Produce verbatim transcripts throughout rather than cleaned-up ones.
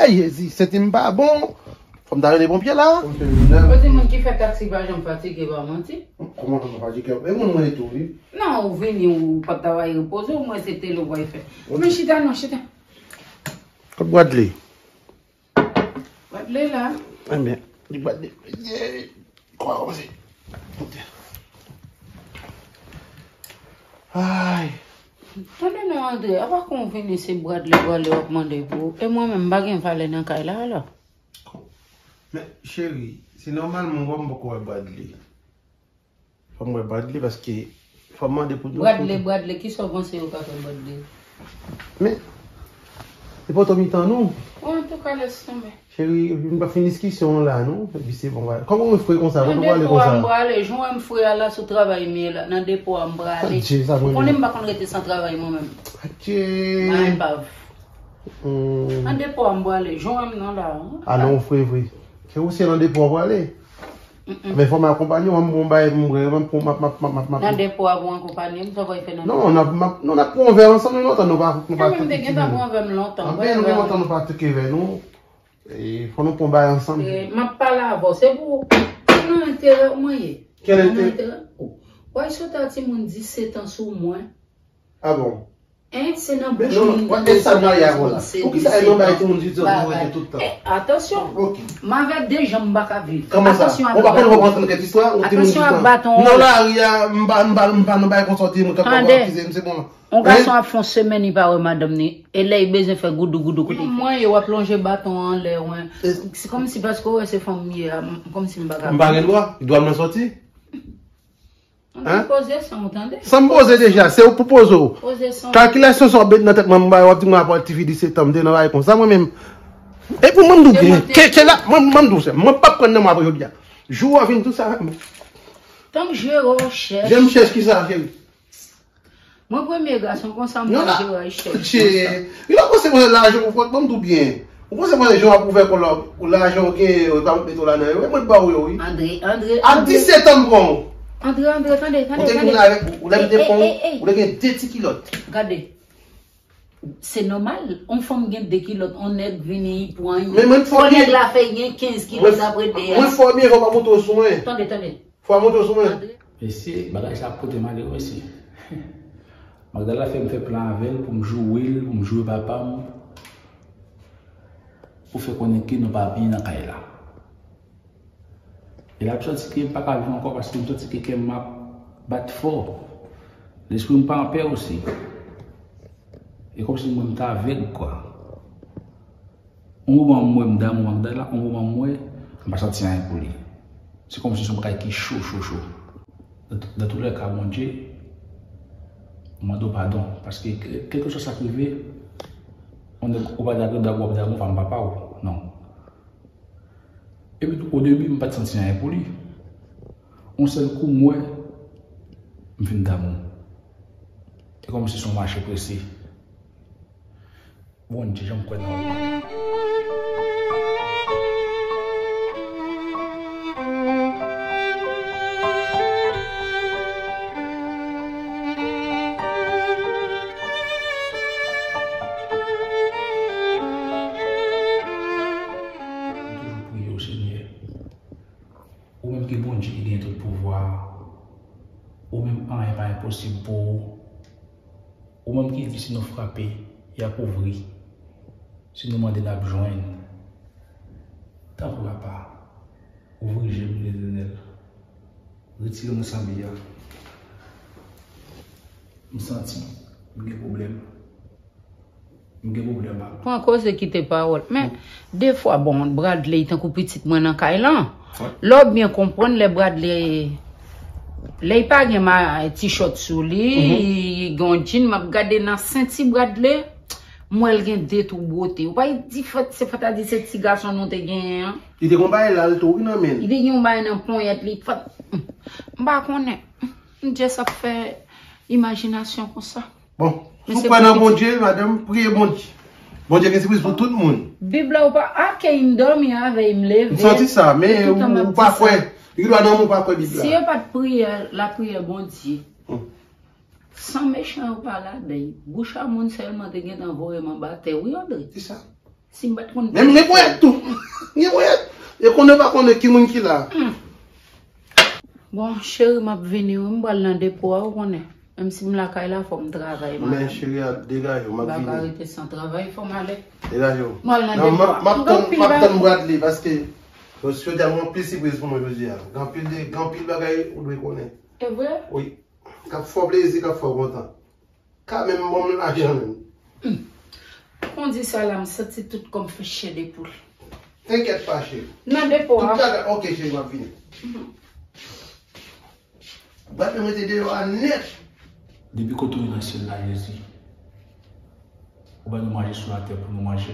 Ay, Jezi, senti m pa bon. Fò m ta rele ponpye la. Ou di moun ki fè taksi pa janm fatige, pa manti. Kòman fè m pa fatige? E moun mwen tou, wi. Non, ou vini, ou pa t travay repoze, ou mwen se tele ou pral fè. Men chita non, chita. Kot Bradley? Bradley la. Ebyen, li Bradley. Kwa, kòmanse. Ay. Tande non, Andre, apa kon w vini se Bradley, Bradley w ap mande pou ou? E mwen menm, m pa gen valè nan kay la, alò? Men, cheri, se nòmal mwen wè m poko wè Bradley. Fò m wè Bradley, paske fò m mande pou nou. Bradley, Bradley, kisa w panse yo ka fè Bradley? Men, se pa otan mitan nou. Bon, antouka, lès tonbe. Cheri, m pa fin diskisyon an la, non. Epi se bon, wè. Kòman w fre konsa? Kote w prale konsa? Nan depo a m prale, jan w wè m fre a la sou travay m ye la. Nan depo a m prale. Adje, sa mwen. Ou konnen m pa konn rete san travay mwen menm. Adje. Mwen pa. Hmm. Nan depo a m prale, jan w wè m nan la. A non, w fre vre. Se ou se nan depo a w prale? Men fò m akonpanye w, m pran bay, m pran, m pran, m ap, m ap, m ap, m ap, m ap. Nan depo a pou akonpanye m, sa w pral fè nan depo? Non, n ap, m ap, non, n ap pran yon vè ansanm, nou lontan nou pa, nou pa. Mwen menm te gentan pran vè m lontan. Anpil, nou lontan nou pa touke vè nou. E, fò nou pran bay ansanm. E, m ap pale avè w, se pou, ou nan enterè w mwen ye. Kèl enterè? Ou nan enterè? Ou wè sot a timoun disèt an sou mwen. A bon? Hein, se nan bouch moun tande sa nan timoun se disèt an. Poukisa e nan bay timoun disèt an nou rete tout tan? Eh, atansyon. Ok. M avè de janm m pa ka viv. Kòman sa? Atansyon ak baton. Ou pa konn konprann kèk istwa, ou timoun disèt an. Atansyon ak baton. Nan lari a, m pa, m pa, m pa nan bay konsa timoun k ap akize m, se bon. On gason ap fè on semèn li pa wè madanm ni, e lè li bezwen fè goudou goudou kote li fè. Mwen, yo ap lonje baton an anlè, wen. Se kòmsi paske w wè se fanm m ye a, m, kòmsi m pa ka. M pa gen dwa, dwa m nan sòti. Ann poze san w tande. San m poze deja, se ou pou poze w. Poze san w. Kalkilasyon sa w met nan tèt mwen, m ba w ap di mwen apre ti fi disèt an, m te nan bagay konsa mwen menm. E pou mwen m di w byen, ke, ke la, mwen, mwen m di w sè, mwen p ap pran nan mwen apre jodi a. Jou w a vin tou sa. Tank jere w chèch. Je m chèch kisa, cheri? Mwen premye gason konsa m pral jere ay chèch konsa. Li pa panse mwen lajan ou fòt, ban m di w byen. Ou panse mwen jan w ap ouvè kò la, ou lajan ou genyen yo, yo pa mete w ladan yo, e mwen k ba w yo wi. Andre, Andre, Andre. A disèt an m pran w. Andre, Andre, tande, tande, tande. Ou te koule avèk, ou lè m te pran w, ou te gen de ti kilòt. Gade. Se nòmal, on fanm gen de kilòt, on nèg vini, li pran li. Men mwen fò byen. Fò nèg la fè gen kenz kilòt apre de a. Mwen fò byen, fò pa monte w sou mwen. Tande, tande. Fò a monte w sou mwen. Mesye, bagay sa ap pote malere, mesye. Magdala fè m fè plan avè l pou m joure l, pou m joure papa m, pou fè konnen ke nou pa byen nan kay la. E l ap santi ke m pa ka viv ankò paske m santi ke kè m ap bat fò. Lespri m pa anpè osi. E kòmsi mwen m t avèg, kwa. On moman m wè m damou Magdala, on moman m wè m pa santi anyen pou li. Se kòmsi se yon bagay ki cho, cho, cho. Dans, dans tous les cas, Bondye, m mande w padon. Paske kè, kèlkeswa sa k rive, on nèg ou pa dakò, dakò, w ap damou fanm papa w. Non. Epi tou, o debi, m pa t santi anyen pou li. On sèl kou, m wè, m fin damou. E kòmsi se yon mache prese. Bondye, jan m kwè nan ou. M toujou priye w, Senyè. Ou menm ki Bondye ki gen tout pouvwa. Ou menm anyen pa enposib pou ou. Ou menm ki di si nou frape, y ap ouvri. Si nou mande, n ap jwenn. Tanpri, Papa, ouvri je m, Letènèl. Retire m nan sa m ye a. M santi m gen pwoblèm. M gen pwoblèm ak. Pran koze kite pawòl. Men, defwa, bon, Bradley tankou pitit mwen nan kay lan. Lè w byen konprann, lè Bradley, lè l pa gen ma, tichòt sou li, li gen yon djin, m ap gade nan senti Bradley, m wè l gen de twou bwote. Ou pa di fòt, se fòt a di se ti gason nou te genyen an. Li te gen yon bagay la l tou wi nan men l. Li te gen yon bagay nan ponyèt li. Fòt, m pa konnen. M just ap fè imajinasyon konsa. Bon, si w kwè nan Bondye, madanm, priye Bondye. Bondye gen sipriz pou tout moun. Bib la, ou pa, a, ke m dòmi avè l, m leve. M santi sa, men ou pa kwè. Li gen dwa nan ou pa kwè Bib la. Si yo pa t priye lapriyè Bondye, san mechan yo pa ladan l, bouch a moun sèlman te gentan voye m anba tè, wi, Andre. Kisa? Si m pa t konn. Men m gen ponyèt tou. M gen ponyèt. E konnen pa konnen ki moun ki la. Bon, cheri, m ap vini, wi, m pral nan depo a, ou konnen. Menm si m lakay la, fò m travay, men madanm. Cheri, degaje w, m ap vini. M pa ka rete san travay, fò m ale. Degaje w. M al nan depo a. M ap tann, m ap tann Bradley, paske jodi a gen anpil sipriz pou mwen jodi a. Gen anpil de, gen anpil bagay ou dwe konnen. E vre? Wi. K ap fè w plezi, k ap fè w kontan. Ka menm ban m lajan menm. Kondi sa la, m santi tout kò m fè chè de poul. Tenkèt pa, cheri. Nan depo a. Tout bagay, ok, cheri, m ap vini. Bradley mete deyò a nèt. Depi kote w ye nan syèl la, Jezi, ou ba nou manje sou latè pou nou manje.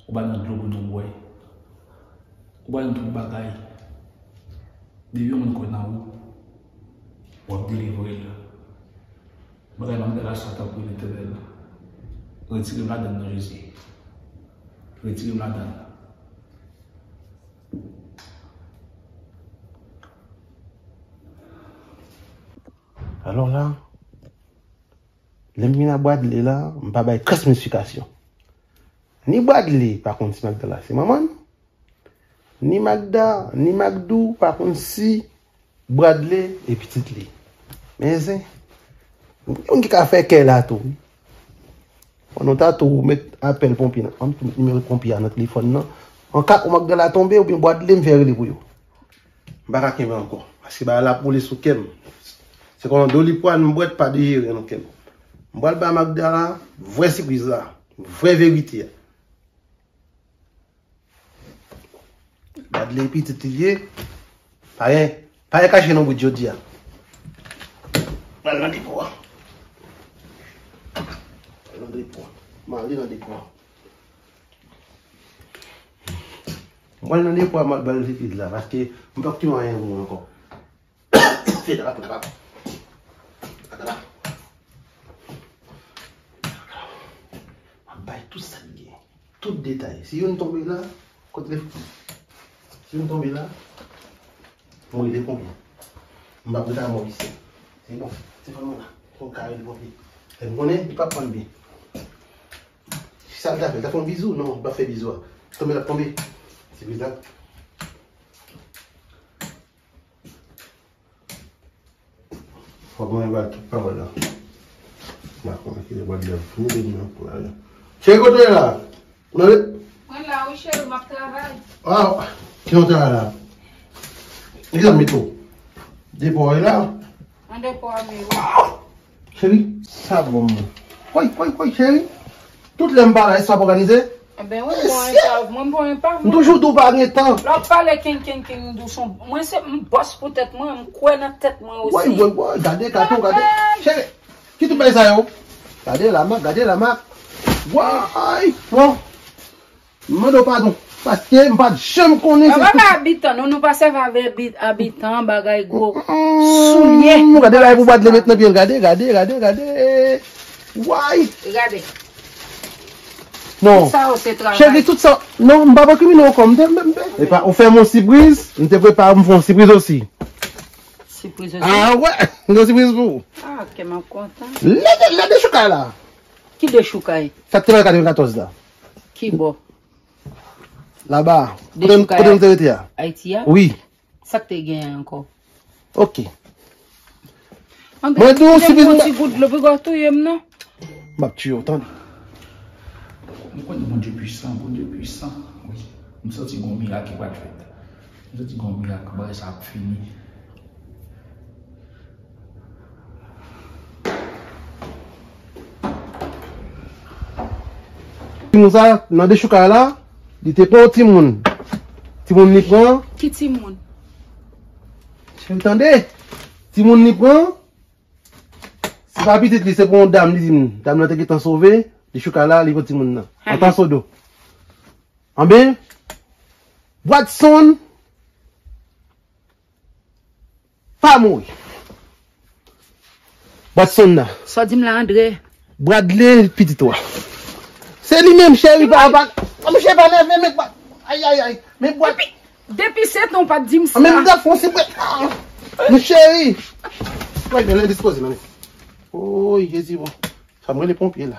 Ou ba nou dlo pou nou bwè. Ou ba nou tout bagay. Depi yon moun kwè nan ou, w ap delivre l. Bagay Magdala sa, tanpri, Letènèl, retire m ladan l, non, Jezi. Retire m ladan l. Alò la, lè m vin a Bradley la, m pa bay kras modifikasyon. Ni Bradley pa konn si Magdala se manman l, ni Magda, ni Magdou pa konn si Bradley e pitit li. Men zen, gen moun ki ka fè kè la tou. Pandan w ta tou met apèl ponpye nan, an, met nimewo ponpye a nan telefòn nan. An ka ou Magdala tonbe oubyen Bradley, m fè rele pou yo. M pa ka kenbe ankò. Paske bagay la ap woule sou kè m. Se kòman doliprane m bwè pa dejere nan kè m. M pral ba Magdala vrè sipriz la, vrè verite a. Bradley pitit li ye. Pa gen, pa gen kache nan wout jodi a. Pral nan depo a. Pral nan depo a. M ale nan depo a. M pral nan depo a, m ap ba l sipriz la, paske m p ap kite anyen pou mwen ankò. Se la pou la. Atala. M ap bay tout sa l gen. Tout detay. Si youn tonbe la, kot le. Si youn tonbe la, m rele konbyen. M p ap rete a mò isi. Se bon. Se fanm mwen la. Fò m ka rele konbyen. E m konnen, li p ap konn byen. Sa l ta fè, l ta fè yon bizou? Non, li p ap fè bizou a. Tonbe l ap tonbe. Se bizou. Fòk mwen ba tout pawòl la. M pa konnen kilè bòt lèv fini de mwen pou la. Cheri, kote w ye la? Ou nan le- Mwen la, wi, cheri, m ap travay. Ah, ki yon travay la? Ki sa m met ou? Depo w ye la? An depo a, men wi. Cheri, sa bon mwen. Woy, woy, woy, cheri. Tout lè m pa la, e sa ap òganize? Ebyen, wi, bon, epav, mwen bon, epav, mwen. M toujou di w pa gen tan. Lè w ap pale ken, ken, ken, m di w se yon, mwen se, m bòs pou tèt mwen, m kwè nan tèt mwen osi. Woy, woy, woy, gade, gade, gade. Cheri, ki tout bagay sa yo? Gade lamak, gade lamak. Woy, bon. M mande w padon. Paske m pa t janm konnen se. Papa, pa abitan, non, nou pa sèvi avè abi-, abitan, bagay gwo soulye. Mm, gade la pou bat le met nan pye l. Gade, gade, gade, gade. Woy! Gade. Non. Tout sa yo se travay. Cheri, tout sa. Non, m pa rekrimine w ankò. M te, m te, m te. Epa, ou fè m yon sipriz, m te prepare m fè yon sipriz osi. Sipriz osi? Ah, wè. M gen yon sipriz pou ou. Ah, kè m ap kontan. Lè, lè, lè dechoukay la. Ki dechoukay? Sa k te fèt katrevenkatòz la. Ki bò? Laba. Kote m, kote m te rete a? Ayiti a? Wi. Sa k te genyen ankò? Ok. Mwen di w, si yon ti gout dlo, piga w touye m, non? M ap tiye w, tande. M konnen Bondye pwisan, Bondye pwisan. Wi. M santi gon mirak ki pral fèt. M santi gon mirak, bagay sa ap fini. Timoun sa, nan dechoukay la, li te pran yon timoun. Timoun li pran. Ki timoun? Cheri, tande. Timoun li pran. Se pa pitit li, se pou yon dam, li di m. Dam nan te gentan sove, dechoukay la, li pran timoun nan. Antan sodo. Anben, Watson pa mouri. Watson nan. Sa w di m la, Andre? Bradley, pitit ou a. Se li menm, cheri, pa, pa. Mouche pa nève, men, ay, ay, ay. Men, Brad- Depi, depi sèt an, w pa t di m sa. Men, m t ap fè yon sipre. Men, cheri. Woy, men, l endispoze, men. Woy, Jezi, bon. Sa m rele ponpye la.